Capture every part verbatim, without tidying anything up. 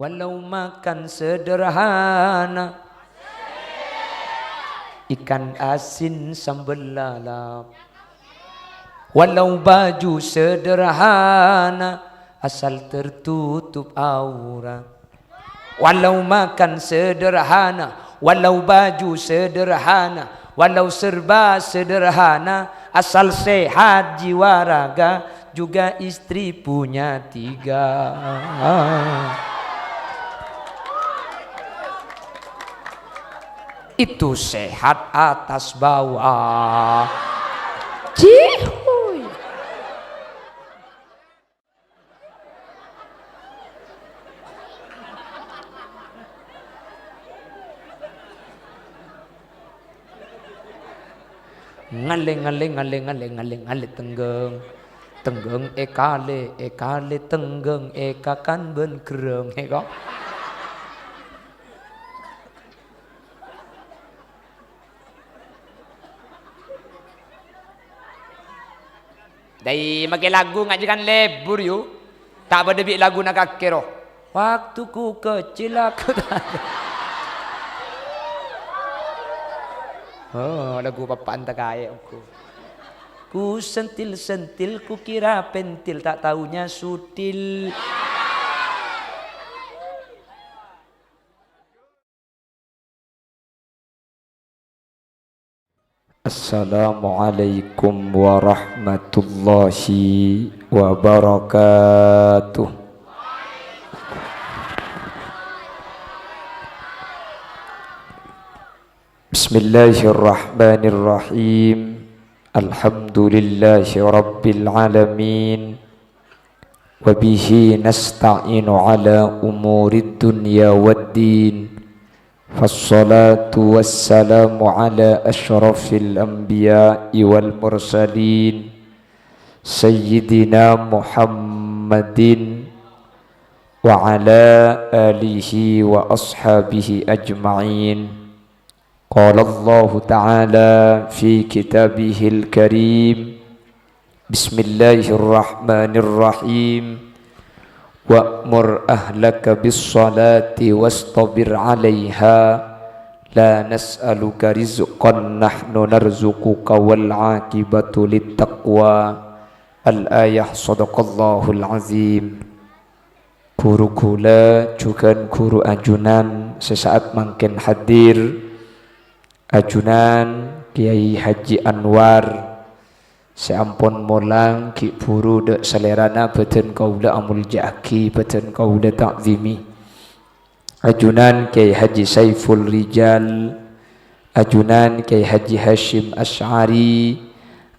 Walau makan sederhana, ikan asin sambel lalap. Walau baju sederhana, asal tertutup aurat. Walau makan sederhana, walau baju sederhana, walau serba sederhana, asal sehat jiwa raga, juga istri punya tiga. Itu sehat atas bawah. Cihuy. Ngalè, ngalè, ngalè, ngalè, ngalè, ngalè tenggheng. Tenggheng èkalè, èkalè tenggheng èkakan bân gherreng, èko. Dâi, makè lagu ngajhâkan lebur, yu. Ta' bâdâ bi' laguna kakè, ro. Waktuku kecil aku tak ada. Oh, lagu pappa'an ta' kaè, engko. Ku sentil-sentil, ku kira pentil, tak taunya sutil. Assalamualaikum warahmatullahi wabarakatuh. Bismillahirrahmanirrahim. Alhamdulillahi rabbil alamin. Wa bihi nasta'inu ala umurid dunya waddin. Fassalatu wassalamu ala asyrafil anbiya'i wal mursalin, Sayyidina Muhammadin wa ala alihi wa ashabihi ajma'in. Qala Allahu ta'ala fi kitabihil karim, Bismillahirrahmanirrahim. Wa'mur ahlaka bis-salati wastabir 'alaiha. La nas'aluka rizqan, nahnu narzuquka, wal 'aqibatu lit-taqwa. Al-ayah. Shadaqallahul azim. Ghuru kaulâ jhughân ghuru ajunan sè sa'at mangkèn hadir, ajunan Kyai Haji Anwar, sè ampon molang ghi' bhuru dâ' salèrana bhâdhân kaulâ amolja'aghi, bhâdhân kaulâ ta'zimi. Ajunan Kyai Haji Saiful Rijal, ajunan Kyai Haji Hasyim Asy'ari,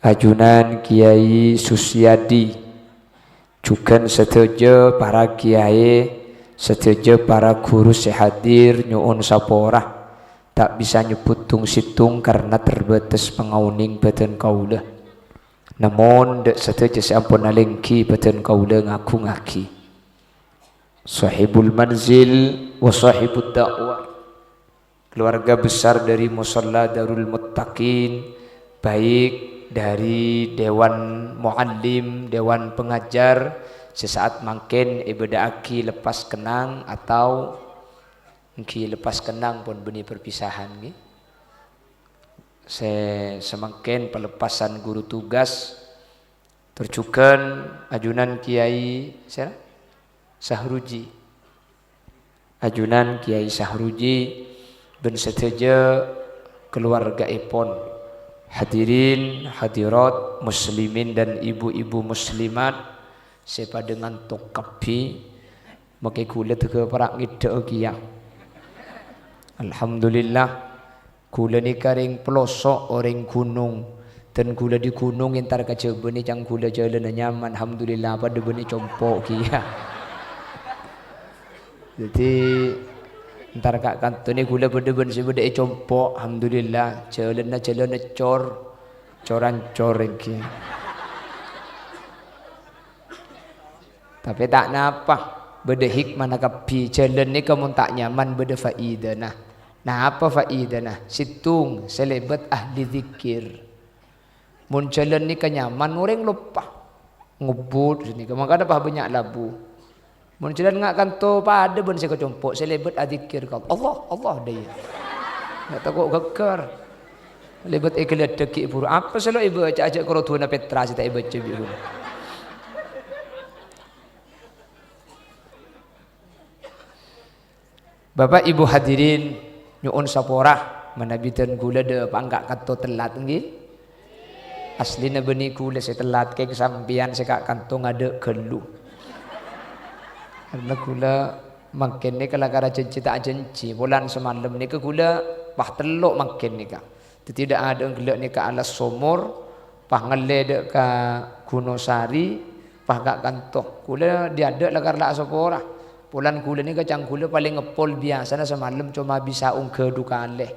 ajunan Kyai Susyadi. Jhughân sadhâjâ para kèyaè, sadhâjâ para ghuru sè hadir, nyo'on sapora. Ta' bisa nyebbhut tong-sèttong karna terbatas pangaonèng bhâdhân kaulâ. Namong, dâ' sadhâjâ sè ampon alèngghi bhâdhân kaulâ ngagungaghi. Shahibul manzil wa shahibud da'wah. Keluarga besar dari Musholla Darul Muttaqin, baik dari Dewan Muallim, Dewan Pengajar, sè sa'at mangkèn èbâdâ'aghi lepas kennang atau èngghi lepas kennang pon bânnè perpisahan, ngghi. Sè samangkèn pelepasan guru tugas, tor jhughân ajunan Kyai sèra? Sahruji. Ajunan Kyai Sahruji bân sadhâjâ kaluwarga'èpon. Hadirin hadirat muslimin dan ibu-ibu muslimat sè padâ ngantok kabbhi, makè ghulâ tèghâ para' ngèddhâ'â kèya. Alhamdulillah. Ghulâ nèka rèng peloso', orèng ghunong. Dan ghulâ dâri ghunong entar ka Jhâbâ nè ca'na ghulâ jhâlânna nyaman, alhamdulillah, padâ bânnè compo' kèya. Dhâddhi, entar ka kanto nè ghulâ padâ bân sè bâdâ è compo', alhamdulillah, jhâlânna jhâlân cor, cor-ancor èngghi. Tapè ta' napa, bâdâ hikmana kabbhi. Jhâlân nèka mon ta' nyaman bâdâ faidana. Napa faidana? Sèttong, sè lèbât ahli dzikir. Mon jhâlân nèka nyaman, orèng loppa. Ngobbhut nèka, mangkana pas bânnya' labu. Mon jhâlân nga' kanto padâ bân sè kacompo', sè lèbât adzikir ka Allah, Allah, Allah, dâ' iyâ. Nga' tako' ghâggâr. Lèbât èghâlâdhâghi buru. Apa sè lo' èbâca ajâ' karo duwâna Petra sè ta' èbâca bi' ghulâ. Bapak Ibu hadirin, nyo'on sapora, manabi dân ghulâ dâ' pangka' kanto tellat, ngghi? Aslina bânnè ghulâ sè tellat, kèng sampèyan sè ka' kanto ngadâ' ghâllu. Karna ghulâ mangkèn nèka lakar ajhânjhi ta' ajhânjhi, polana samalem nèka ghulâ pas tello' mangkèn nèka. Dhâddhi dâ'-adâ' ghellâ' nèka alas somor, pas ngallè dâ' ka Gunung Sari, pas ka' kanto. Ghulâ dâ'-adâ' lakar la asapora. Polana ghulâ nèka ca'na ghulâ palèng ngeppol biyasana samalem coma bisa ongghâ du kalè.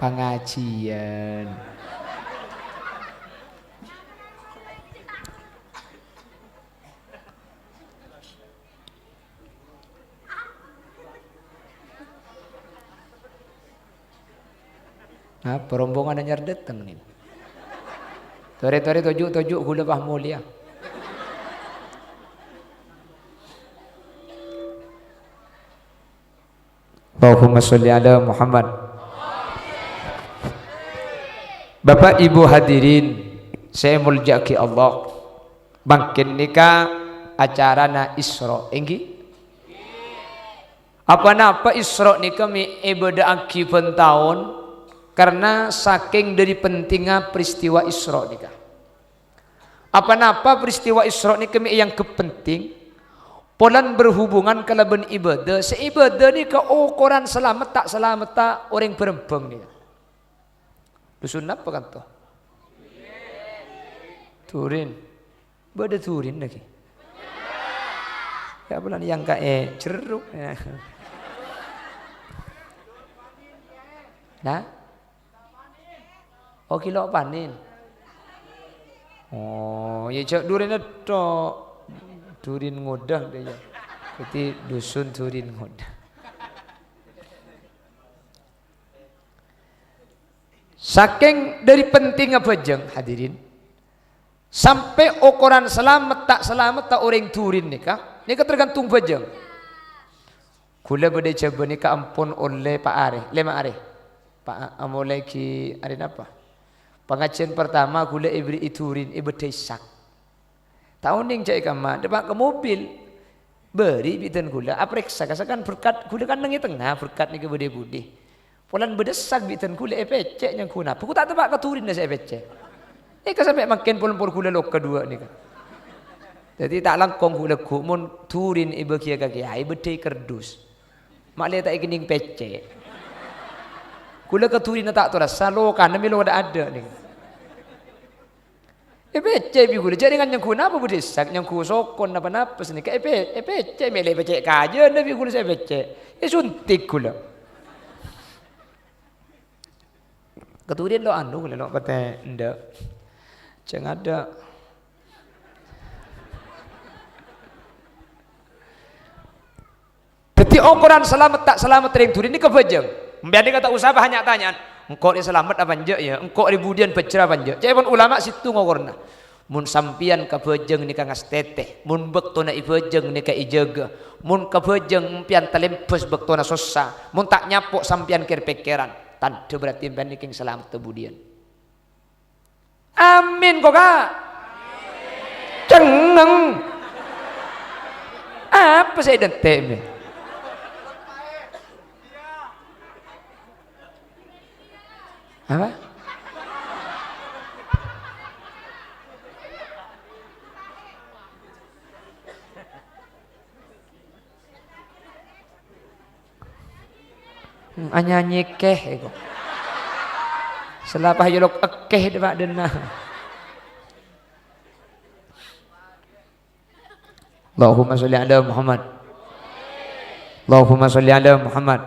Pangajiân. Nah, rombongan anyar dâteng, nè. Torè-torè toju'-toju' ghulâ pas molèya. Allahumma sholli ala Muhammad. Bapak Ibu hadirin sè èmoljâ'aghi Allah, mangkèn nèka acarana Isra, èngghi? Apa-napa Isra nèka mè' èbâdâ'aghi bân taon, karna sakèng dâri pentingnga peristiwa Isra nèka. Apa-napa peristiwa Isra nèka mè' èangghep penting, polana berhubungan kalabân ibâdâ, sè ibâdâ nèka okoran salamet ta' salametta orèng bârembhâng nèka. Dusun napa kanto? Durin. Bâdâ durin lagi. Ya, polana èyangka'è jerruk. Nah? Oh, ghi' lo' panèn. Oh, ya jhâ' durinna tok. Durin ngodâ, dâ' iyâ. Dhâddhi dusun durin ngodâ. Sakèng dâri pentingnga bhâjâng, hadirin, sampè' okoran salamet ta' salametta orèng durin nèka, nèka tergantung bhâjâng. Ghulâ bâdâ è Jhâbâ nèka ampon ollè pa' arè, lèma' arè. Pa-, amolaè ghi' arè napa? Pangajiân partama ghulâ èberri'i durin, èbâddhâi sak. Ta' onèng jhâ' è kamma, dâpa' ka mobil. Bâri' bi' dân ghulâ, aparèksa kasakan berkat ghulâ kan neng è tengnga, berkat nèka bâdâ è budi. Polana bâdâ sak bi' dân ghulâ èpècè' nyangghu napa, ghu ta' teppa' ka durinna sè èpècè'. Èka sampè' mangkèn pol-, pol ghulâ lok kaduwâ nèka. Dhâddhi ta' langkong ghu-, lagghu' mon durin èbâghiyâ ka kèyaè, bâddhâi kardus. Ma'lè ta' èkennèng pècè'. Ghulâ ka durinna ta' torassa, lokana mèlo dâ'-adâ' nèka. Èpècè' bi' ghulâ, jhâ' rèng nyangghu napa budi sak, nyangghu sokon napa-napa sanèka èpè-, èpècè' mèlè pècè' kajâna bi' ghulâ sè èpècè'. Èsuntik ghulâ. Katodhân lo' anu ghulâ lo' patè endâ'. Jhâ' ngadâ'. Dhâddhi, okoran salamet ta' salamet rèng durin nèka bhâjâng. Sampèyan nèka ta' osa bânnya'-tanya'an, "Engko' rè salamet apa enjâ', yâ? Engko' rè budiyân bhâjjhrâ apa enjâ'?" Ca'èpon ulama sèttong okoranna. Mon sampèyan ka bhâjâng nèka ngastètè, mon bâktona è bhâjâng nèka èjâgâ, mon ka bhâjâng sampèyan talèmbâs bâktona sossa, mon ta' nyapo' sampèyan kèr-pèkkèran, tandhâ berarti sampèyan nèka salamet budiyân. Amin, kok, Kak? Cengeng. Apa sè èdhânte', mè? Apa? Hmm, anyanyi kèh èko. Sè la pas yolok èkèh dâ' pa' dâna. Allahumma sholli ala Muhammad. Allahumma sholli ala Muhammad.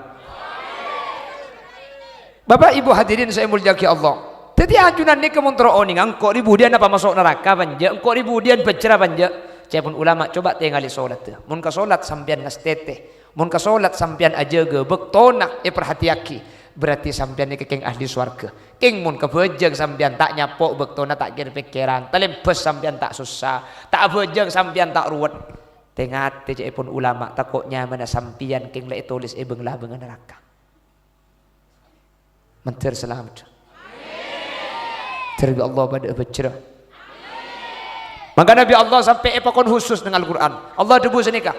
Bapak Ibu hadirin sè èmoljâ'aghi Allah. Dhâddhi ajunan nèka mon terro onènga engko' rè budiyân apa maso' naraka apa enjâ', engko' rè budiyân bhâjjhrâ apa enjâ'. Ca'èpon ulama, coba tèngalè sholatta. Mon ka sholat sampèyan ngastètè, mon ka sholat sampèyan ajâgâ, bâktona èparhatèyaghi, berarti sampèyan nèka kèng ahli sowarghâ. Kèng mon ka bhâjâng sampèyan ta' nyapo' bâktona, ta' kèr-pèkkèran, talèmbâs sampèyan ta' sossa, ta' abhâjâng sampèyan ta' ruwet. Tè-ngatè ca'èpon ulama, tako' nyamana sampèyan kèng la ètolès è bâng-labângnga naraka. Mandhâr salamet. Dhâri Allah padâ abhâjhrâ. Mangkana bi' Allah sampè' èpakon khusus neng Al-Qur'an. Allah adhâbu sanèka,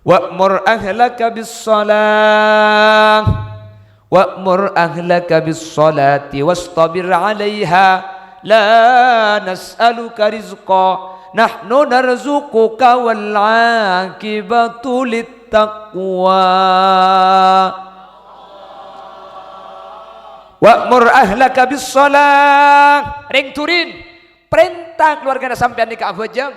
"Wa'mur ahlaka bis-shalah. Wa'mur ahlaka bis-shalati wastabir 'alaiha. La nas'aluka rizqa. Nahnu narzuquka wal 'aqibatu lit-taqwa." "Wa'mur ahlaka bis-shalah." Rèng-dhurèng, parènta kalowargana sampèyan nèka abhâjâng.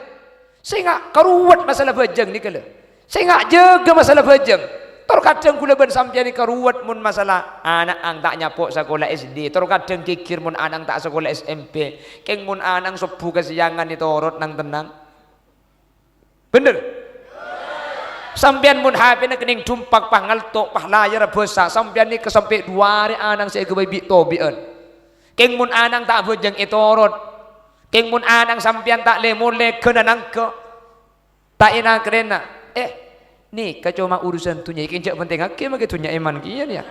Sènga' karuwet masalah bhâjâng nèka, lho. Sènga' jâgâ masalah bhâjâng. Tor kadhâng kaulâ bân sampèyan nèka ruwet mon masalah ana'na ta' nyapo' sakola S D. Tor kadhâng ghighir mon ana'na ta' sakola S M P. Kèng mon ana'na sobbhu kasèyangan ètorot nang-tennang. Bhender? Sampèyan mon H P-na kennèng dhumpak, pas ngalto', pas layarra bâsa, sampèyan nèka sampè' du arè ana'na sè èghâbây bi' tobi'ân. Kèng mon ana'na ta' abhâjâng ètorot. Kèng mon ana'na sampèyan ta' lè-molè ghâna nangghâ. Ta' èna-karèna. Eh, nèka coma urusan dhunnya, kèng jhâ' pentèngngaghi maghi dhunnya èman kèya, yâ.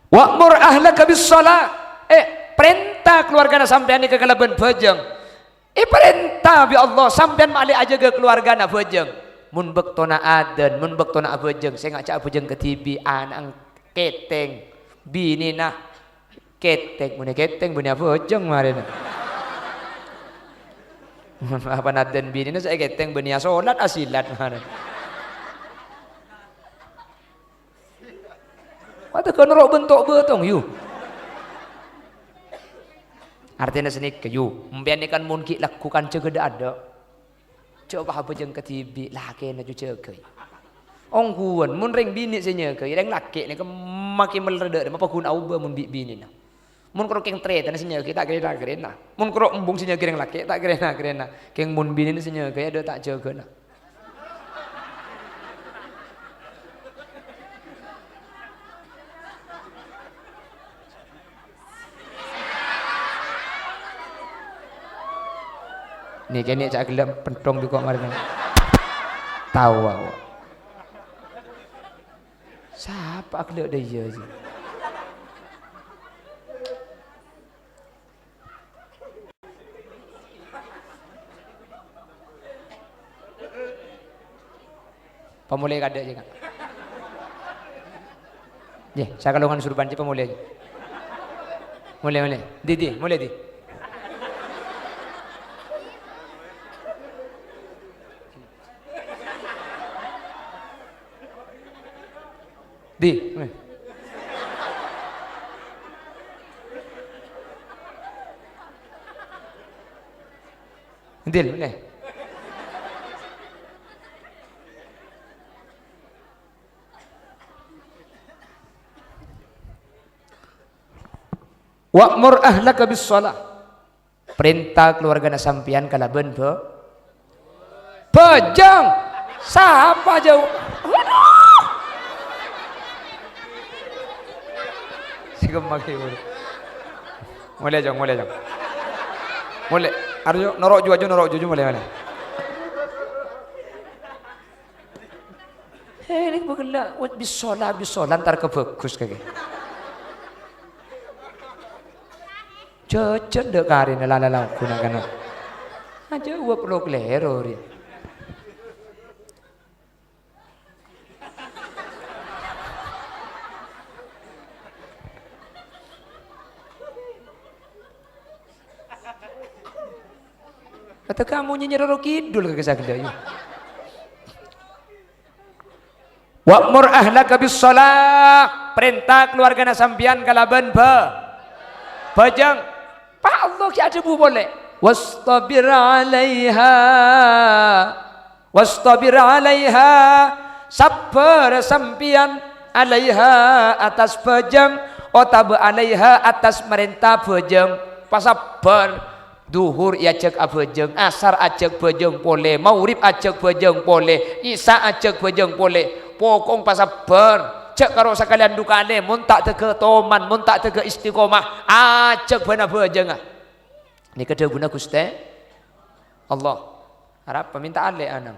"Wa'mur ahlaka bis-shalah." Eh, parènta kalowargana sampèyan nèka kalabân bhâjâng. Èparènta bi' Allah, sampèyan malè ajâgâ kalowargana bhâjâng. Mon bâktona adzan, mon bâktona abhâjâng, sènga' jhâ' abhâjâng kadhibi', ana'na kètèng, binèna kètèng, mon kètèng bânnè abhâjâng marèna. Mon apa adzan binèna sè kètèng bânnè asolat, asilat marèna. Wah, tèghâ noro' bento' bâtong, yu. Artèna sanèka, yu, empèyan nèka mon ghi' lagghu kanca ghâdhâ adâ'. Jhâ' pas abhâjâng kadhibi', lakèna jhâ' jâgâi. Ongghuwân, mon rèng binè' sè nyâgâi, rèng lakè' nèka makè mèller dâ' remma, apa ghun aobâ mon bi' binèna. Mon karo kèng tarètanna sè nyâgâi, ta' kèra-kèrana. Mon karo embung sè nyâgâi rèng lakè', ta' kèra-kèrana. Kèng mon binèna sè nyâgâi, adâ' ta' jâgâna. Nè, kènè' ca' ghellâ' pentong bi' ko' marèna. Tao aku. Sapa ghellâ' dâ' iyâ, sih? Pamolè kadâ' jâ, Ka'. Jâ, sakalongan surban jâ pamolè jâ. Molè, molè. Di, di, molè di. Di, eh. Dil, eh. Wa'mur ahlaka bis shalah. Parènta kalowargana sampèyan kalabân bâ-, bhâjâng. Sapa jâwâb? Waduh. Sè gemma ghi, waduh. Molè, Jong, molè, Jong. Molè. Arjuna, noro' jhuwâ, jhuwâ, noro' jhuwâ, molè, molè. Eh, nèng bâkalla, wah, bis shalah, bis shalah, entar ka bhâghus kakè. Jhâjhân dâ' karèna la-, la-, lagghu na'-kana'. Ajâ uwâ' lo' kalèro rèya. Atau kamu nyanyi Roro Kidul ka saghellâ', yu? Wa'mur ahlaka bis shalah, parènta kalowargana sampèyan kalabân bhâ-, Bhâjâng. Pa Allah ghi' adhâbu polè, "Wastabir 'alaiha." "Wastabir 'alaiha." Sabbhâr sampèyan, "'alaiha," attas bhâjâng, otabâ "'alaiha," attas marènta bhâjâng. Pasabbhâr. Dhuhur èajhâk abhâjâng, asar ajhâk bhâjâng polè, maghrib ajhâk bhâjâng polè, isya ajhâk bhâjâng polè. Pokok pasabbhâr. Jhâ' karo sakalèyan du kalè, mon ta' dâgghâ' toman, mon ta' dâgghâ' istiqomah, ajhâk bhâna bhâjângnga. Nèka dhâbuna Ghustè Allah. Arapa mènta alè, anang.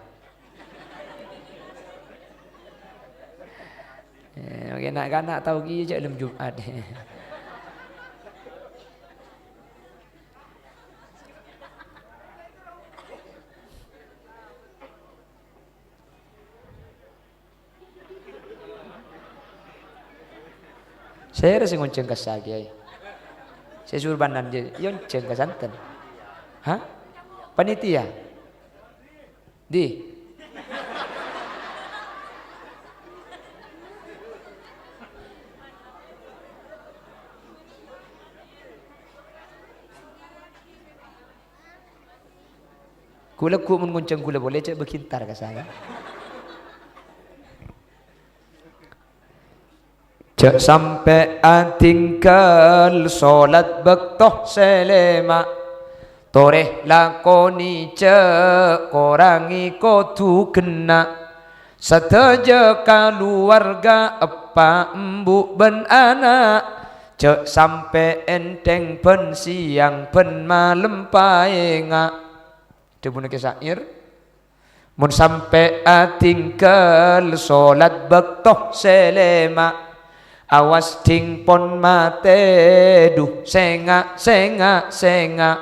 Eh, oke, na'-kana' tao kèya jhâ' lem Jum'at. Sèra sè ngoncèng kassa, Kèyaè? Sè surbanan jâ-, èoncèng ka santen. Hah? Panitia? Di? Ghulâ ghu' mon ngoncèng ghulâ polè, jhâ' bâghi èntar ka saya. Jhâ' sampè' adhingghâl solat bâkto sè lèma'. Torè lakonè jhâ' korangè kodhu ghenna'. Sadhâjâ kalowarga, eppa', embu' bân ana', jhâ' sampè' ènthèng bân sèyang bân malem paènga'. Dhâbuna Kè Sa'ir, "Mon sampè' adhingghâl solat bâkto sè lèma', awas dhing pon matè, dhu, sènga', sènga', sènga'.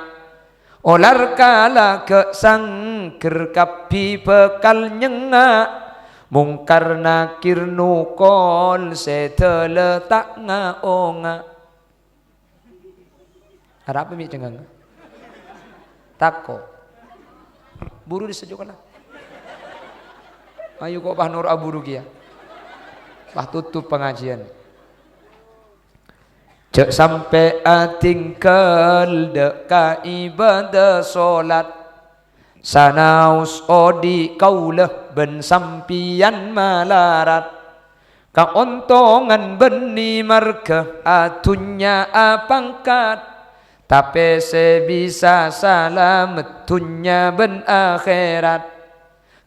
Olar kala ghâ' sangghâr kabbhi bhâkal nyengnga', Mungkar Nakir nokol sè dâlâ ta' nga-onga'." Arapa mè' cengang? Tako'. Buru dissa jhâ' kala. Ayo ko' pas noro' aburu kèya. Pas totop pangajiân. Jhâ' sampè' adhingghâl dâ' ka ibâdâ solat. Sanaos odi' kaulâ bân sampèyan malarat. Kaontongan bânnè marghâ adhunnya apangkat, tapè sè bisa salamet dhunnya bân akhèrat.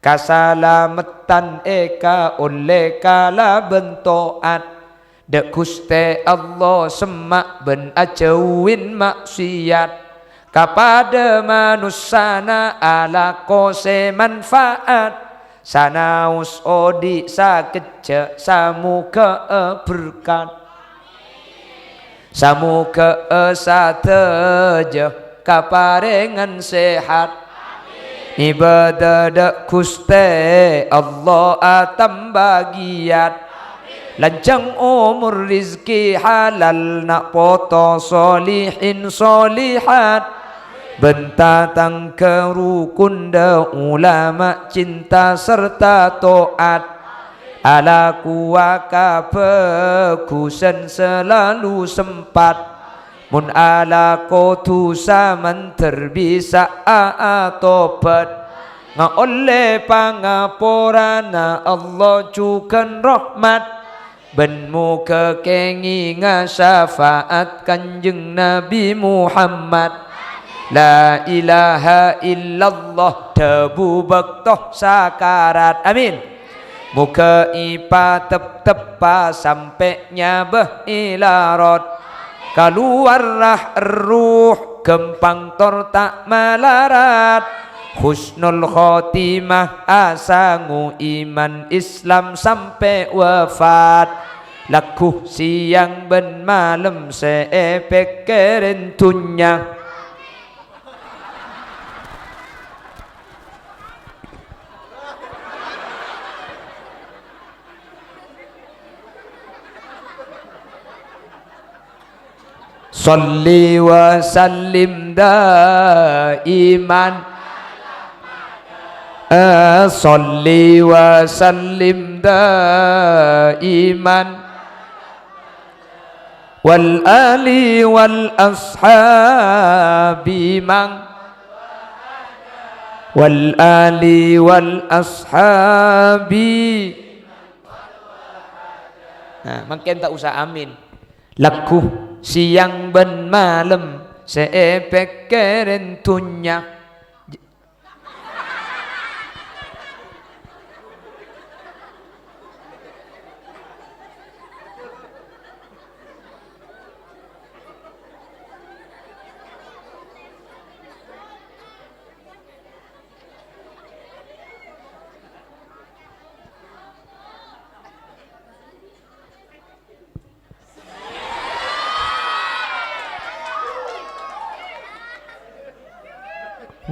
Kasalameddhân èkaollè kalabân to'at. Dâ' Ghustè Allah semma' bân ajhâuwin ma'siyat. Kapadâ manossana alako sè manfa'at. Sanaos odi' sakejjhâ' samoghâ'â berkat. Samoghâ'â sadhâjâ kaparèngan sehat. Ibâdâ dâ' Ghustè Allah atamba giyat. Lanjhâng omor, rejhekkè halal, na' poto solihin solihat. Bân tatangghâ rokon dâ' ulama cinta sarta to'at. Alakowa kabhâghusân salalu sempat. Mon alako dhusa mandhâr bisa'a atobhât. Ngaollè pangaporana Allah jhughân rahmat. Bân moghâ kèngènga syafa'at Kanjeng Nabi Muhammad. La ilaha illallah dhâbu bâkto sakarat. Amin. Moghâ èpatepteppa sampè' nyabâ èlarot. Kalowar rah erruh ghâmpang tor ta' malarat. Husnul khotimah asango iman Islam sampè' wafat. Lagghu sèyang bân malem sè èpèkkèrè dhunnya. Shalli wa sallim daiman. Eh, shalli wa sallim daiman. Wal ali wal ashabi mang. Wal ali wal ashabi. Nah, mangkèn ta' osa amin. Lagghu sèyang bân malem sè èpèkkèrè dhunnya.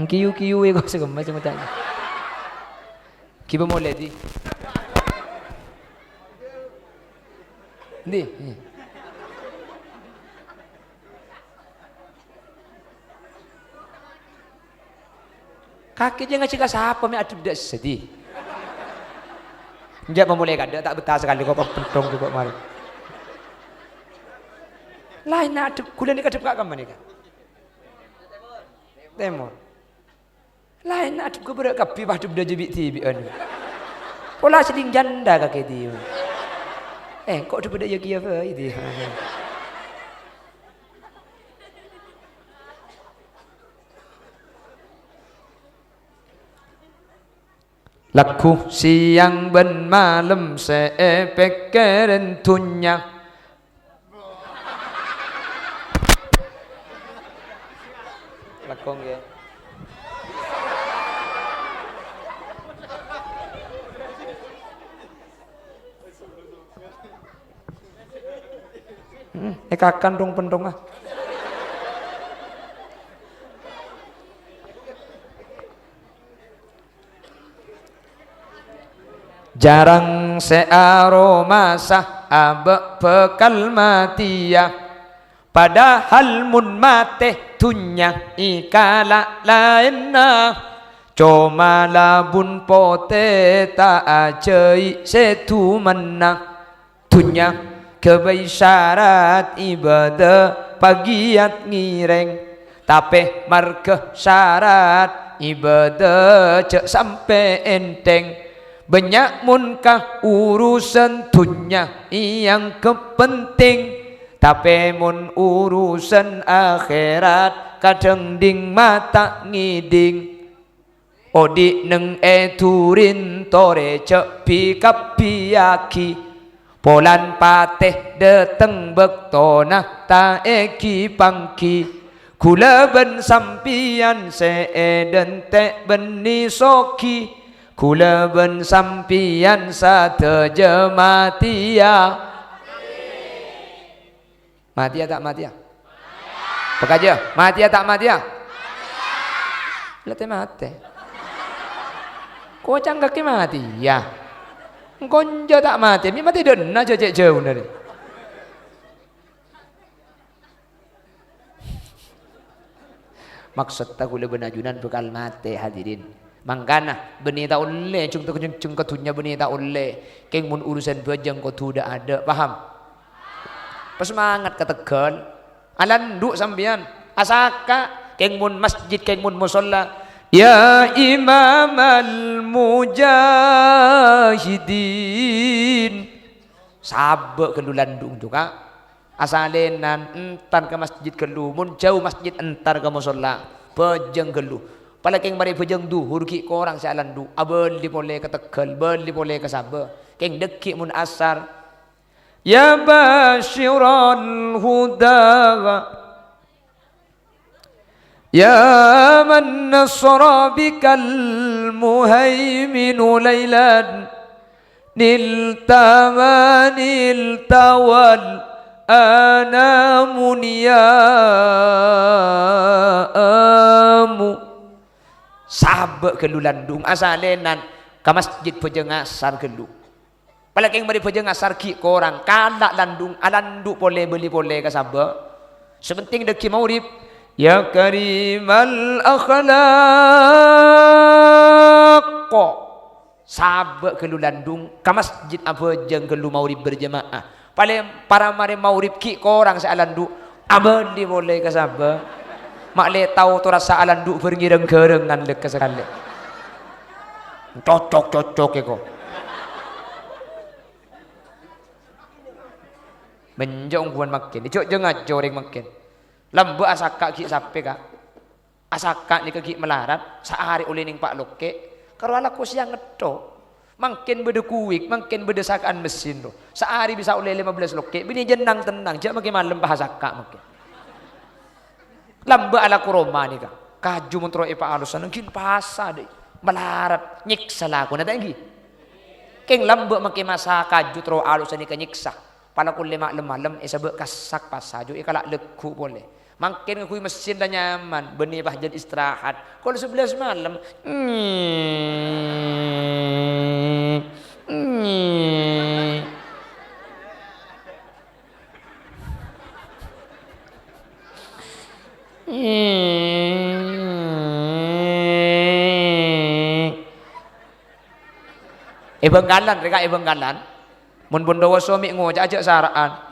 Kiyu-kiyu è kok sè kemma sè ngoca'. Ghibâ molè, Di. Endi? Kakè jâ ngajhi ka sapa mè' adhep dâ' sèdhi? Enjâ' mamolè kadâ' ta' betah sakalè kok penthong jhuko' marè. Laènna adhep, ghulâ nèka adhep ka kemma nèka? Tèmor. Laènna adhep ka bârâ' kabbhi, pas adhep dâ' jâ bi'-dhibi'ân. Pola sèdhing janda kakè dhibi'. Eh, kok adhep dâ' iyâ kèya bhâi dhibi'. Lagghu sèyang bân malem sè èpèkkèrè dhunnya. Lagghu, ngghi. Hmm, èkakan dhung-pendhungnga. Jhârâng sè aromasa abâ' bhâkal matèya. Padahal mon matè dhunnya èkala' laènna, coma labun potè ta' ajhâi' sè dumanna. Dhunnya ghâbây sarat ibâdâ pagiyat ngèrèng, tapè marghâ sarat ibâdâ jhâ' sampè' ènthèng. Bânnya' mon ka urusan dhunnya èangghep penting, tapè mon urusan akhèrat kadhâng dhing mata ngèdhing. Odi' neng è durin torè jhâ' bi-kabbiyâghi, polana patè dâteng bâktona ta' èghi-pangghi. Ghulâ bân sampèyan sè èdhânte' bânnè soghi, ghulâ bân sampèyan sadhâjâ matèya. Matèya ta' matèya? Pakajâ, matèya ta' matèya? La tè-matè. Kocang kakè matèya. Engko' enjâ' ta' matèya, mè' matè dâ'enna' jhâ' cè' jhâuna rè. Maksodda ghulâ bân ajunan bhâkal matè, hadirin. Mangkana, bânnè ta' ollè, jhung-, jhung-, jhung ka dhunnya bânnè ta' ollè. Kèng mon urusan bhâjâng kodhu dâ'-adâ', paham? Pasemangat ka tegghâl. Alandu' sampèyan. Asaka', kèng mon masjid, kèng mon mosolla. Ya Imamal Mujahidin. Sabâ' ghâllu landu' jhuko'. Asalènan entar ka masjid ghâllu, mon jhâu masjid entar ka mosolla, bhâjâng ghâllu. Palakèng marè bhâjâng dhuhur ghi' korang sè alandu', abâli polè ka tegghâl, bâli polè ka sabâ'. Kèng dhâggi' mon asar. Ya basyiral huda. Ya man nasara bikal muhaiminu lailan, nilta ma nilta wal anamu niyamu. Sabâ' ghâllu landu', asalènan ka masjid bhâjâng asar ghâllu. Palakèng marè bhâjâng asar ghi' korang, kala' landu', alandu' polè, bâli polè ka sabâ'. Sè penting dhâggi' maghrib. Ya karimal akhlaq. Sabâ' ghâllu landu' ka masjid abhâjâng ghâllu maghrib berjamaah. Palèng para marè maghrib ghi' korang sè alandu', abâli polè ka sabâ. Ma' lè tao torassa alandu' bâr ngèrèng-ghârèngan lèkka sakalè. Cocok-cocok èko. Menjo' ongghuwân mangkèn. Jhâ' jhâ' ngajhâr orèng mangkèn. Lambâ' asaka' ghi' sapè, Ka'. Asaka' nèka ghi' malarat, saarè ollè nèng pa' lokkè', karo alako sèyang ngetto'. Mangkèn bâdâ kuwik, mangkèn bâdâ saka'an mesin, ro. Saarè bisa ollè lèma bellâs lokkè', binè jennang tennang, jhâ' makè malem pa asaka' mangkèn. Lambâ' alako roma nèka. Kaju mon terro èpaalosa, nèngghin pasa, dâi. Malarat, nyèksa lakona, ta' ènggi? Kèng lambâ' makè masa kaju terro alosa nèka nyèksa. Palakon lè ma' lem-malem èsabâ' kasak pasa, jhâ' èkala' lagghu' polè. Mangkèn ngangghuy mesin la nyaman, bânnè pajhât istirahat. Kol sabellâs malem, nyè, nyè. È Bângkalan, rèka è Bângkalan. Mon pon dâwâ somi ngoca' ajâ' sara'an.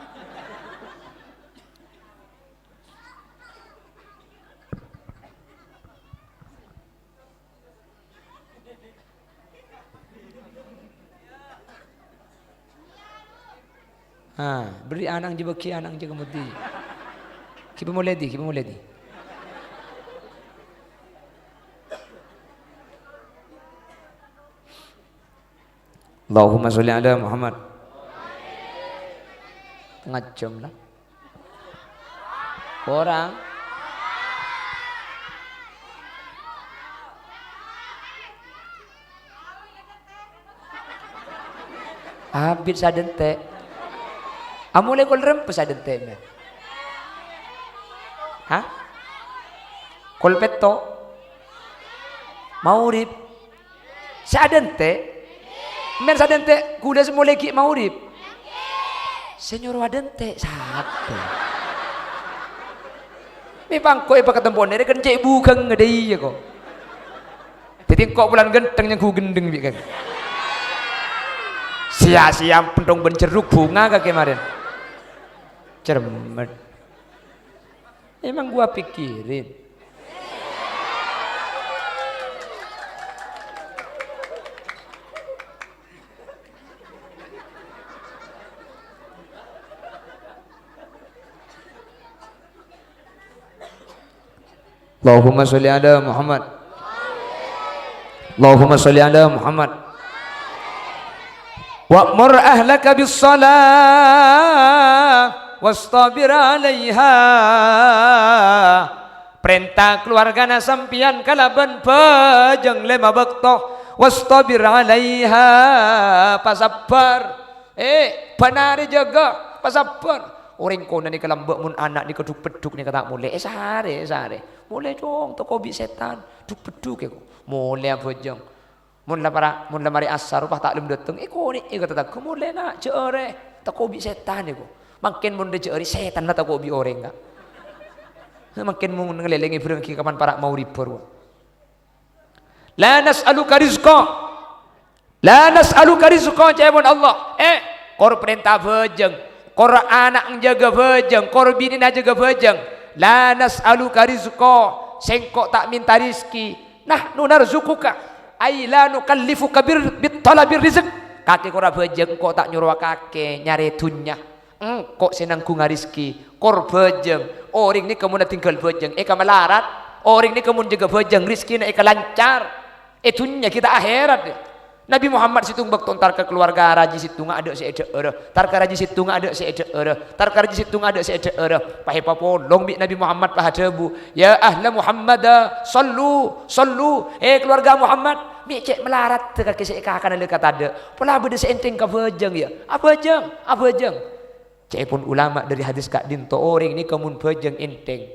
Ha, bherri' ana'na jâ' bâgi, ana'na jâ' kemudi. Ghibâ molèdi, ghibâ molèdi. Allahumma sholli ala Muhammad. Tengnga jam la. Korang. Abit sadhânte'. Amolè kol rempa sadhânte', mè'. Hah? Kol pètto'. Maghrib. Sè adhânte'? Mèn sè adhânte' ghulâ sè molè ghi' maghrib? Sè nyoro adhânte' sapè? Mè' pangko' èpakatempona rè kan cè' bughângnga dâ' iyâ, ko'. Dhâddhi engko' polana ghântheng nyangghu ghendheng bi' kakè. Sia-sia pentong bân jerruk bhunga kakè marèn. Cermet. Emang gua pikirin. Allahumma sholli ala Muhammad. Allahumma sholli ala Muhammad. Wa'mur ahlaka bis shalah wastabir 'alaiha. Parènta kalowargana sampèyan kalabân bhâjâng lèma bâkto. Wastabir 'alaiha, pasabbhâr. Eh, bân arè jâgâ, pasabbhâr. Orèng konana nèka lambâ' mon ana' nèka dhuk-peddhuk nèka ta' molè. Eh, sarè, sarè. Molè, Cong, tako' bi' sètan. Dhuk-peddhuk, èko. Molè abhâjâng. Mon la para', mon la marè asar, pas ta' lem dâteng. Eh, konè'è ka tatangghâ, "Molè, Na', jhâ' arè. Tako' bi' sètan, èko." Mangkèn mon rè jhâ' arè, sètan la tako' bi' orèng, Ka'. Mangkèn mon ngalèlèngè bhâreng ghi' kapan para' maghrib, bhuru. La nas'aluka rizqa. La nas'aluka rizqa, ca'èpon Allah. Eh, kor parènta bhâjâng, kor ana' jâgâ bhâjâng, kor binèna jâgâ bhâjâng. La nas'aluka rizqa, sèngko' ta' mènta rèzki. Nahnu narzuquka, ay la nukallifuka bir-, bit talabir rizq. Kakè kor abhâjâng, engko' ta' nyorowa kakè nyarè dhunnya. Engko' sè nangghungnga rèzki, kor bhâjâng. Orèng nèka mon adhingghâl bhâjâng, èkamalarat. Orèng nèka mon jâgâ bhâjâng, rèzkina èkalancar. È dhunnya ghi' ta' ahèrat. Nabi Muhammad sèttong bâkto entar ka kalowarga rajhi sèttonga adâ' sè èdhâ'ârâ. Entar ka rajhi sèttonga adâ' sè èdhâ'ârâ. Entar ka rajhi sèttonga adâ' sè èdhâ'ârâ. Pas èpapolong bi' Nabi Muhammad pas adhâbu, "Ya ahla Muhammada, shallu, shallu." Eh, kalowarga Muhammad, mè' cè' malarat kakè sè èkakana la katadâ'. Pola bâdâ sè ènthèng ka bhâjâng, yâ. Abhâjâng, abhâjâng. Ca'èpon ulama dâri hadis ka'dinto, orèng nèka mon bhâjâng ènthèng,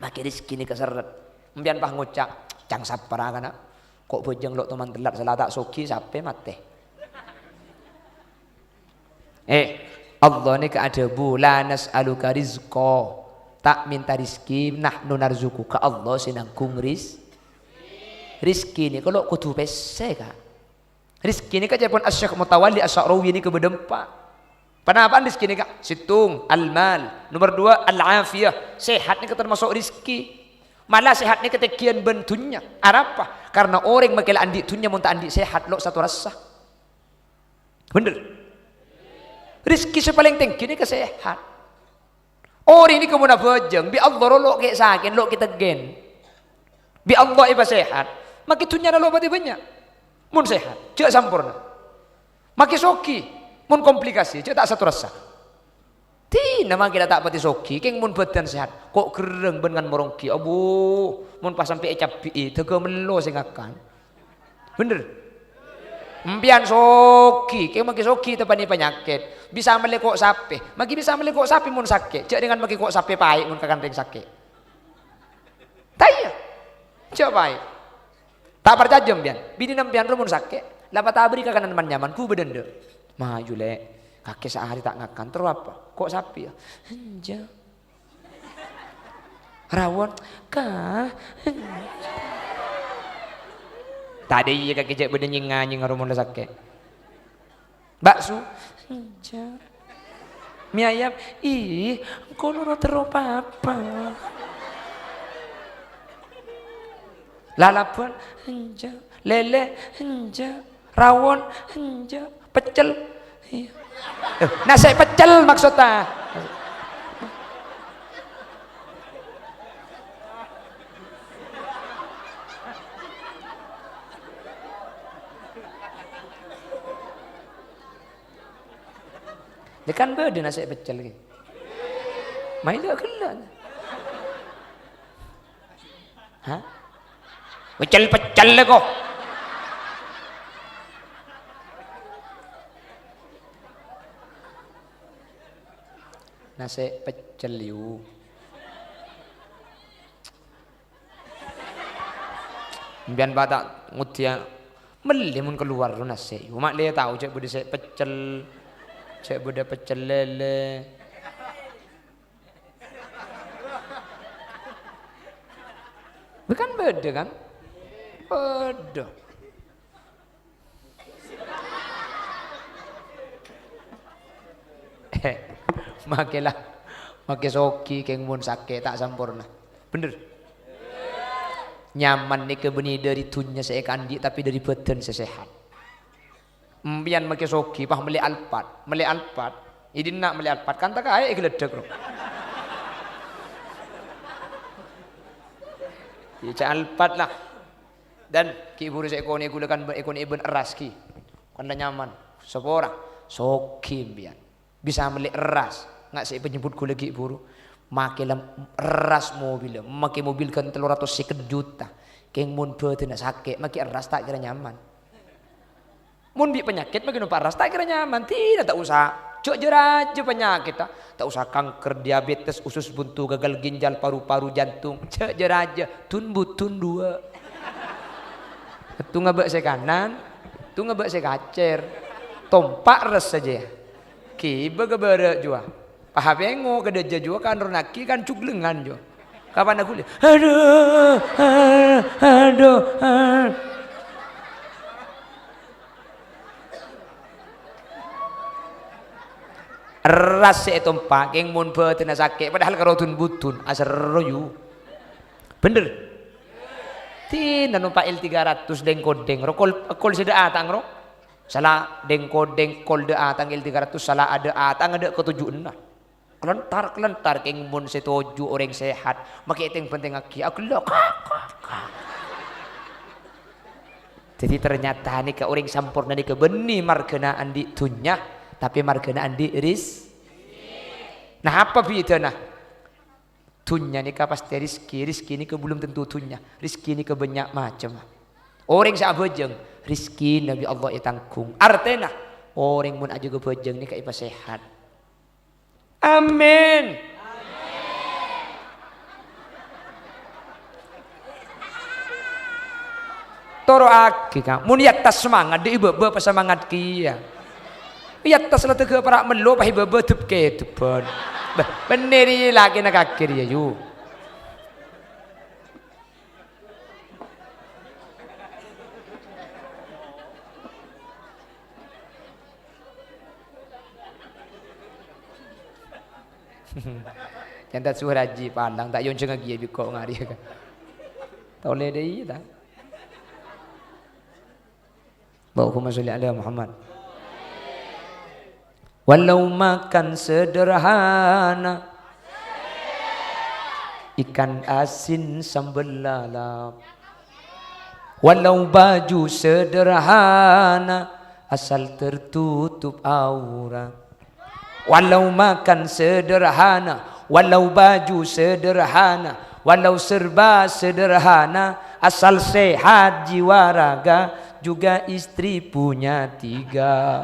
makè rèzkina kaserret. Sampèyan pas ngoca', "Cang sabbhârra, kana'. Ko' bhâjâng lo' toman tellat, sala ta' soghi, sapè matè." Eh, Allah nèka adhâbu, "La nas'aluka rizqa." Ta' mènta rèzki, "Nahnu narzuquka." Allah sè nangghung riz-, rèzki nèka lo' kodhu pèssè, Ka'. Rèzki nèka ca'èpon Asy-Syaikh Mutawalli Asy-Sya'rawi nèka bâdâ empa'. Ponapa'an rejekkè nèka? Sèttong, al-mal. Nomor dua, al-afiyah. Sehat nèka termasuk rejekkè. Malah sehat nèka tèngghiyan bân dhunnya. Arapa? Karena orèng makè la andi' dhunnya mon ta' andi' sehat, lo' satorassa. Bhender? Rejekkè sè palèng tèngghi nèka sehat. Orèng nèka mon abhâjâng, bi' Allah ro lo' kè' sakèn, lo' kè' teggen. Bi' Allah èpasehat, makè dhunnyana lo' patè bânnya'. Mon sehat, jhâ' samporna. Makè soghi, mon komplikasi, jhâ' ta' satorassa. Dina makè la ta' patè soghi, kèng mon bhâdhân sehat, ko' gherreng bân ngan moronggi. Abbhu, mon pas sampè' ècabbhi'i, dhâghâ mello sè ngakan. Bhender? Empèyan soghi, kèng makè soghi teppanè panyakèt. Bisa mellè ko' sapè. Makè bisa mellè ko' sapè mon sakè'. Jhâ' dengan makè ko' sapè paè' mon ka kan rèng sakè'. Ta' iyâ? Jhâ' paè'. Ta' parcajâ empèyan. Binèna empèyan ro mon sakè'. La patabâri kakanan man-nyaman, ghubâ dâ' endâ'. Mayu, Lè'. Kakè saarè ta' ngakan. Terro apa? Ko' sapè, yâ? Enjâ'. Rawon, ka. Tadâ' iyâ kakè jhâ' bâdâ nyèng-nganyèng aro mon la sakè'. Bakso, enjâ'. Mi ayam, ih, engko' noro' terro papa. Lalabân, enjâ'. Lèlè, enjâ'. Rawon, enjâ'. Peccel, iyâ. Eh, nasè' peccel maksudta. Lè kan bâdâ nasè' peccel, ghi. Mayu ghellâ'. Hah? Pecel-pecel lè ko. Nasè' peccel, yu. Empèyan pa' ta' ngodiyâ mellè mon kalowar ro nasè', yu. Ma' lè tao jhâ' bâdâ sè' peccel, jhâ' bâdâ peccel lèlè. Kan bâdâ, kan? Bâdâ. Eh, makè la, makè soghi kèng mon sakè' ta' samporna. Bhender? Nyaman nèka bânnè dâri dhunnya sè èkaandi', tapè dâri bhâdhân sè sehat. Empèyan makè soghi, pas mellè Alphard. Mellè Alphard. È dinna' mellè Alphard, kan ta' kaè èghâlâdhâk, ro. Iyâ, jhâ' Alphard, la. Dan ghi' bhuru sè èkonè' ghulâ kan èkonè'è bân erras, ghi. Kan la nyaman. Sapora? Soghi empèyan. Bisa mellè erras. Nga' sè èpanyebbhut ghulâ ghi' bhuru. Makè la erras mobilla. Makè mobil kan tello ratos sèket juta. Kèng mon bhâdhânna sakè', makè erras ta' kèra nyaman. Mon bi' panyakèt makè nompa' erras, ta' kèra nyaman, dina ta' osa. Jhâ' jâ-rajâ panyakèt, ta', ta' osa kanker, diabetes, usus buntu, gagal ginjal, paru-paru, jantung. Jhâ' jâ-rajâ, dun-budun duwâ'. Èttonga bâ' sè kanan, èttonga bâ' sè kacèr. Tompa' erras sajâ, yâ. Ghibâ ka bârâ' jâwâ. Pahapengo ka dâjâ jâwâ, kan ronagi kan juglengan jâwâ. Kapan aku li-, adu, adu, adu. Erras sè ètompa', kèng mon bhâdhânna sakè', padahal karo dun-budun, aserro, yu. Bhender? Dina nompa' L tiga ratus dèng-kodèng, ro kol, kol sè dâ' atang, ro. Sala dèng-kodèng kol dâ' atang L tiga ratus, sala adâ' atang adâ' katoju'na. Kalentar-kalentar kèng mon sè toju' orèng sehat, makè tèng-bhântèngngaghi, aghellâ', ka, ka, ka. Dhâddhi, ternyata nèka orèng samporna nèka bânnè marghâna andi' dhunnya, tapè marghâna andi' ris-, nah, apa bhidhâna? Dhunnya nèka pastè rejekkè, rejekkè nèka belum tentu dhunnya, rejekkè nèka bânnya' macemma. Orèng sè abhâjâng, rejekkèna bi' Allah ètangghung. Artèna, orèng mon ajâgâ bhâjâng nèka èpasehat. Amin. Toro'aghi, Ka'. Mon è attas semangat, dhi' è bâbâ pasemangat kèya. È attas la tèghâ para' mello, pas è bâbâ dep-kèdebhân. Bâh, bhender rèya lakèna kakè rèya, yu. Nyantat suwara jhi palang, ta' èyonjhângaghi bi' engko' ngarè. Tolè dâ' iyâ, ta'? Allahumma sholli ala Muhammad. Walau makan sederhana, ikan asin sambel lalap. Walau baju sederhana, asal tertutup aurat. Walau makan sederhana, walau baju sederhana, walau serba sederhana, asal sehat jiwa raga, juga istri punya tiga.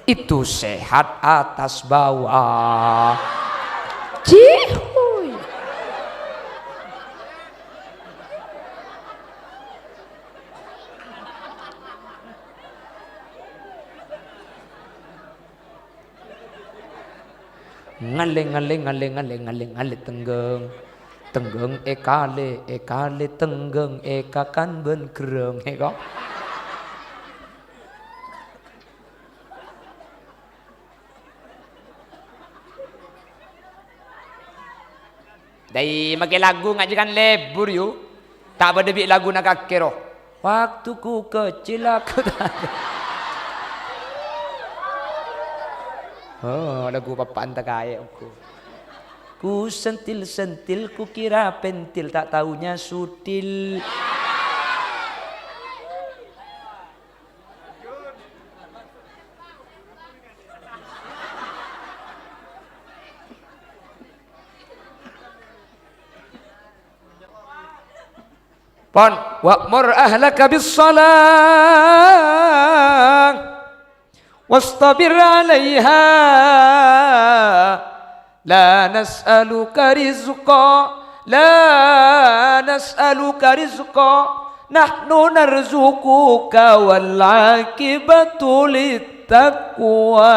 Itu sehat atas bawah. Cihuy. Ngalè, ngalè, ngalè, ngalè, ngalè, ngalè tenggheng. Tenggheng èkalè, èkalè tenggheng èkakan bân gherreng, è, kok. Dâi, makè lagu ngajhâkan lebur, yu. Ta' bâdâ bi' laguna kakè, ro. Waktuku kecil aku tak. Oh, lagu pappa'an ta' kaè, engko. Ku sentil-sentil, ku kira pentil, tak taunya sutil. Pon, "Wa'mur ahlaka bis shalah wastabir 'alaiha, la nas'aluka rizqa, la nas'aluka rizqa, nahnu narzuquka wal 'aqibatu lit taqwa."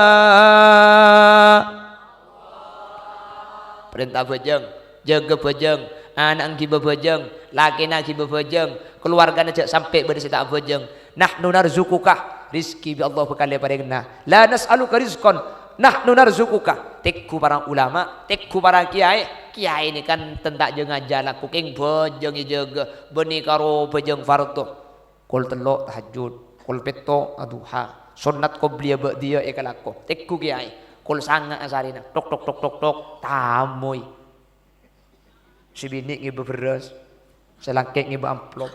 Parènta abhâjâng, jâgâ bhâjâng, ana'na ghibâ bhâjâng, lakèna ghibâ bhâjâng, kalowargana jhâ' sampè' bâdâ sè ta' abhâjâng. Nahnu narzuquka, rizki bi' Allah bhâkal èparèngana. La nas'aluka rizqan, nahnu narzuquka. Tèngghu para ulama, tèngghu para kèyaè. Kèyaè nèka kan tenta' jâ-ngajâ lako kèng bhâjâng èjâgâ, bânnè karo bhâjâng fardhu. Kol tello' tahajjud, kol pètto' aduha, sonnat qobliyah ba'diyah èkalako. Tèngghu kèyaè, kol sanga' asarèna, tok, tok, tok, tok, tok, tamoy. Sè binè' ngibâ bherrâs, sè lakè' ngibâ amplop.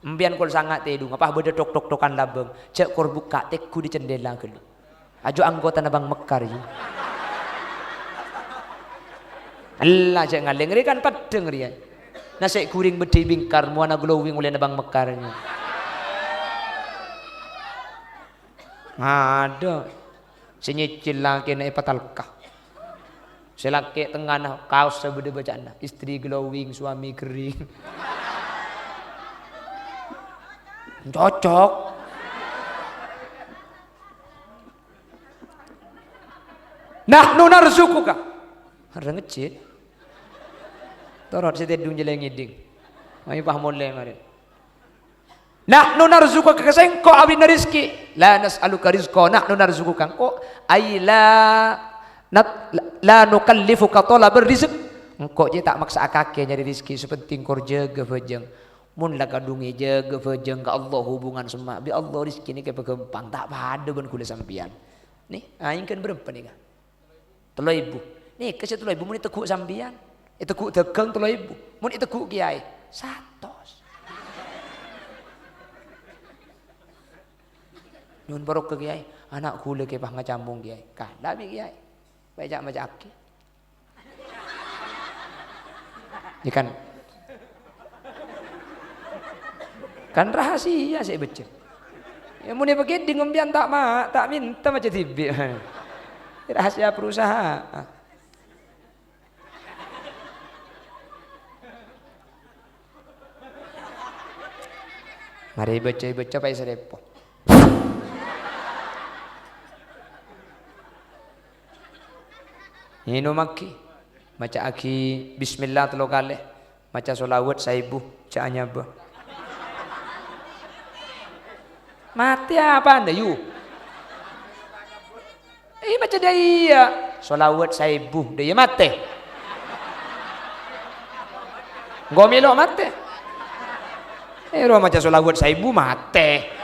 Empèyan kol sanga' tèdung, apa bâdâ tok, tok, tokan labâng? Jhâ' kor bukka', tèngghu dâri cendhèla ghâllu. Ajjhu anggotana Bang Mekar, yâ. Ella, jhâ' ngalèng, rè kan peddheng rèya. Nasè' ghuring beddhi bingkar, mowana glowing ollèna Bang Mekar, yâ. Adâ'. Sè nyècèl lakèna èpatalka. Sè lakè' tengngana kaossa bâdâ bâca'anna, "Istri glowing, suami kering." Cocok. "Nahnu narzuquka." Arè ngejjhit. Torot sè tèdung jhâlâ ngèdhing. Ayo pas molè marè. "Nahnu narzuquka," ka sèngko' abdhina rizki. "La nas'aluka rizqa, nahnu narzuquka." Engko' ay la nat-, la nukallifuka thalabar rizq. Engko' jhâ' ta' maksa'aghi nyarè rizki, sè pentèng kor jâgâ bhâjâng. Mon la kadhung èjâgâ bhâjâng ka Allah, hubungan semma' bi' Allah, rizkina kèpa ghâmpang, ta' padâ bân ghulâ sampèyan. Nè, aèng kan bârâmpa nèka? Tello èbu. Nèka sè tello èbu mon ètegghu' sampèyan. Ètegghu' dâgâng tello èbu. Mon ètegghu' kèyaè, satos. Nyo'on parokka kèyaè, ana' ghulâ kèpa ngacamong kèyaè. Kala bi' kèyaè. Maca'-maca'aghi. Ya kan? Kan rahasia sè èbâca. Ya, mon èpakèdhing sampèyan ta' ma-, ta' mènta maca dhibi'. Rahasia perusahaan. Marè èbâca, èbâca, pas sè repo. Ngènomaghi, maca'aghi bismillah tello kalè, maca sholawat saèbu, jhâ' anyabâ. Matè apana, yu? Eh, maca dâ' iyâ. Shalawat saèbu, dâ' iyâ matè. Engko' mèlo matè. Eh, ro maca shalawat saèbu, matè.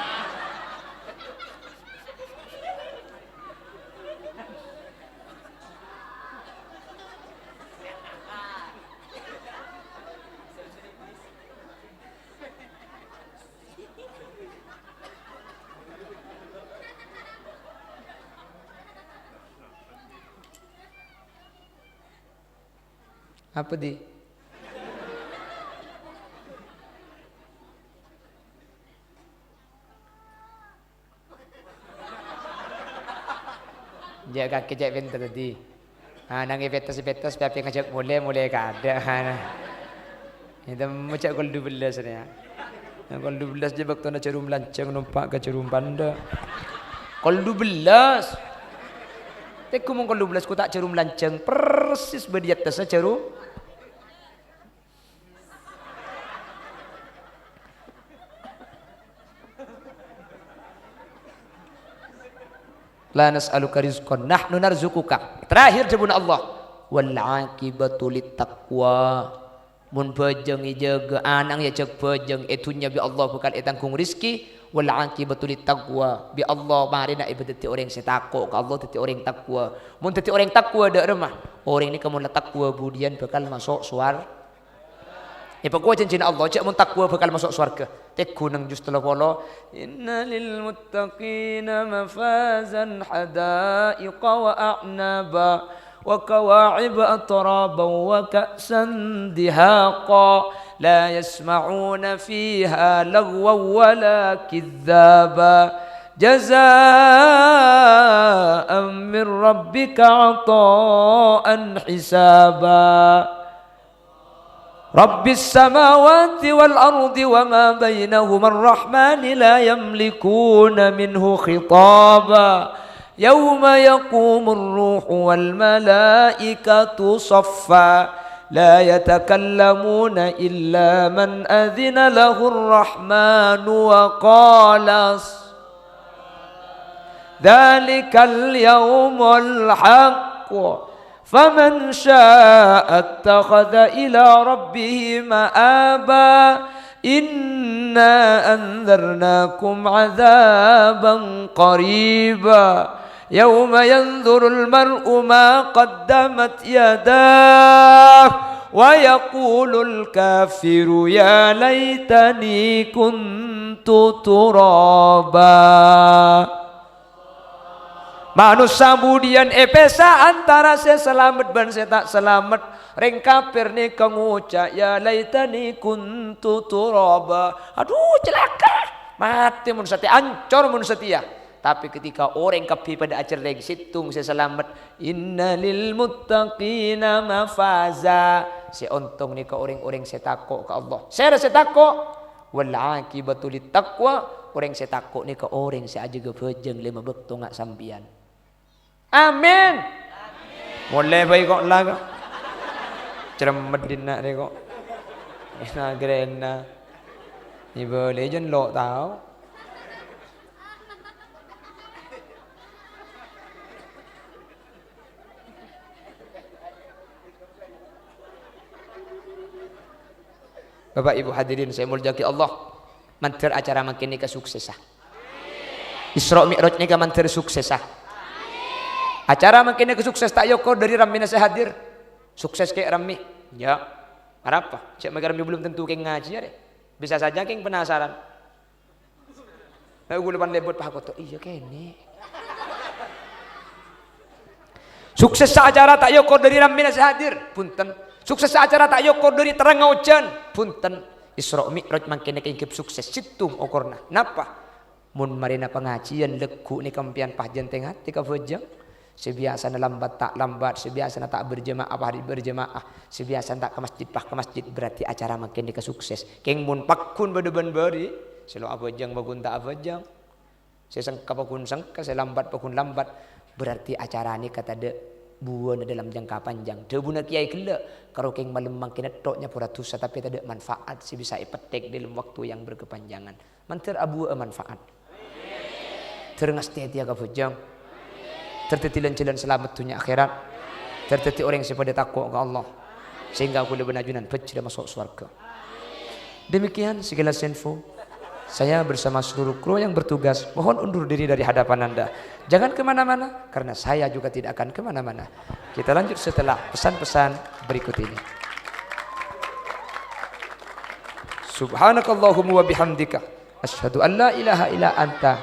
Apa, Di? Jhâ' kakè cè' pènter, Di. Ah, nangè pètes-pètes, pè-apè ngajhâk molè, molè kaadâ'. Ah, nah. Ètemmo jhâ' kol dubellâs rèya. Nah, kol dubellâs jhâ' bâktona jhârum lanjhâng nompa' ka jhârum pandâ'. Kol dubellâs. Tèngghu mon kol dubellâs, ko' ta' jhârum lanjhâng, persis bâdâ è attassa jhârum. "La nas'aluka rizqan, nahnu narzuquka." Terakhir dhâbuna Allah, "Wal aqibatu lit taqwa." Mon bhâjâng èjâgâ, ana' èajhâk bhâjâng, è dhunnya bi' Allah bhâkal ètangghung rejhekkè. "Wal aqibatu lit taqwa." Bi' Allah marèna èbâdâddhi orèng sè tako' ka Allah, dâddhi orèng taqwa. Mon dâddhi orèng taqwa dâ' remma? Orèng nèka mon la taqwa budiyân bhâkal maso' sowar-, Èpakowa janjina Allah, jhâ' mon taqwa bhâkal maso' sowarghâ. Tèngghu neng juz tello polo. "Inna lil muttaqina mafazan hadaiqa wa a'naba wa kawa'iba atraba wa ka'san dihaqa. La yasma'una fiha laghwan wa la kidzaba. Jaza'an min rabbika ata'an hisaba." Rabbis samawati wal ardi wa ma bainahuma ar-rahmani la yamlikuna minhu khitaba. Yauma yaqumur ruhu wal malaikatu saffa. La yatakallamuna illa man adzina lahur rahmanu wa qala s-, dzalikal yaumul haqq. Faman syaa'a ittakhadha ila rabbihi ma'aba. Inna andzarnakum adzaban qariba. Yauma yanzurul mar'u ma qaddamat yadah. Wa yaqulul kafiru ya laitani kuntu turaba. Manossa budiyân èpèsa antara sè salamet bân sè ta' salamet. Rèng kafir nèka ngoca', "Ya laitani kuntu turaba." Adhu, calaka! Matè mon satèya, ancor mon satèya. Tapè ketika orèng kabbhi padâ acerrèng, sèttong sè salamet, "Inna lil muttaqina mafaza." Sè ontong nèka orèng-orèng sè tako' ka Allah. Sèra sè tako'? "Wal aqibatu lit taqwa," orèng sè tako' nèka orèng sè ajâgâ bhâjâng lèma bâkto nga' sampèyan. Amin. Molè bhâi ko' la ko'. Ceremmet dinna' rè ko'. Èna-, grena. Ibâlâ jân lo' tao. Bapak Ibu hadirin sè èmoljâ'aghi Allah, mandhâr acara mangkèn nèka suksessa. Isra Mi'raj nèka mandhâr suksessa. Acara mangkèn nèka sukses ta' èokor dâri rammèna sè hadir. Sukses kè' rammè. Ya. Arapa? Jhâ' makè rammè belum tentu kèng ngajhi arè. Bisa saja kèng penasaran. Nah, ghulâ pan lebot pakoto, "Iyâ kènè'." Suksessa acara ta' èokor dâri rammèna sè hadir. Bhunten. Suksessa acara ta' èokor dâri terrangnga ojhân. Bhunten. Isra Mi'raj mangkèn nèka èngghâp sukses. Sèttong okorna. Napa? Mon marèna pangajhiyân lagghu' nèka sampèyan pas jhân tè-ngatè ka bhâjâng. Sè biyasana lambat ta' lambat, sè biyasana ta' berjamaah pas berjamaah, sè biyasana ta' ka masjid pas ka masjid, berarti acara mangkèn nèka sukses. Kèng mon pagghun bâdâ bân bâri', sè lo' abhâjâng pagghun ta' abhâjâng, sè sengka pagghun sengka, sè lambat pagghun lambat, berarti acara nèka tadâ' buwâna dalam jangka panjang. Dhâbuna kèyaè ghellâ', karo kèng malem mangkèn ètto' nyapora dhusa, tapè tadâ' manfaat sè bisa èpètèk dalam waktu yang berkepanjangan. Mandhâr abuwâ'â manfaat. Dhâr ngastètèya ka bhâjâng. Ter dhâddhi lan-jhâlân salamet dhunnya akhèrat. Ter dhâddhi orèng sè padâ tako' ka Allah. Sehingga kaulâ bân ajunan bhâjhrâ maso' sowarghâ. Demikian sekilas info. Saya bersama seluruh kru yang bertugas mohon undur diri dari hadapan Anda. Jangan kemana-mana, karena saya juga tidak akan kemana-mana. Kita lanjut setelah pesan-pesan berikut ini. Subhanakallahumma wa bihamdika. Asyhadu an la ilaha illa anta.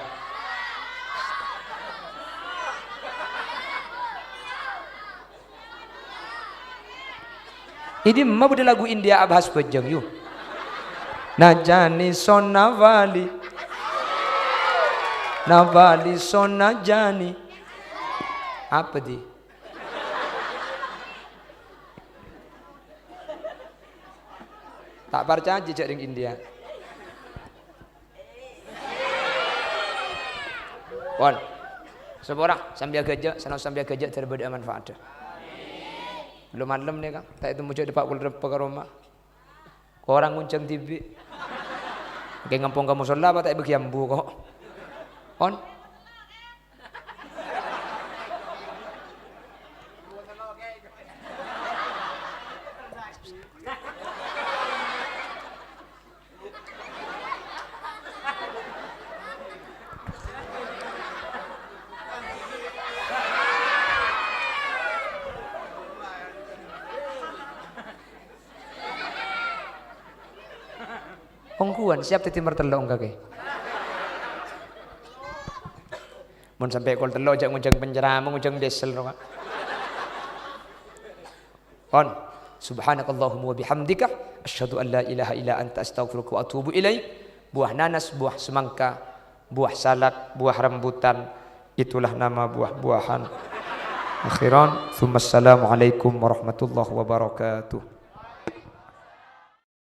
Ini emma bâdâ lagu India abhâs bhâjâng, yu. Najani sonna bali. Nabali sonna jani. Apa di? Ta' parcajâ jhâ' rèng India. Pon. Sapa ora sambi aghâjâ', sanaos sambi aghâjâ' dhâr bâdâ'â manfaatdhâ. Malem-malem nèka, ta' ètemmo jhâ' dâpa' pol-, ka roma. Korang ngonjhâng dhibi'. Enggi ngampong ka mosolla apa ta' èbâgi ambu ko'. Pon. Ongghuwân, siap dhâddhi nomer tello' engghâ, Kè? Mon sampè' kol tello' jhâ' ngonjhâng penceramah, ngonjhâng diesel, no, Ka'. Pon. Subhanakallahumma wa bihamdika, asyhadu an la ilaha illa anta, astaghfiruka wa atubu ilaik. Buah nanas, buah semangka, buah salak, buah rambutan, itulah nama buah-buahan. Akhiran, tsumma assalamualaikum warahmatullahi wabarakatuh.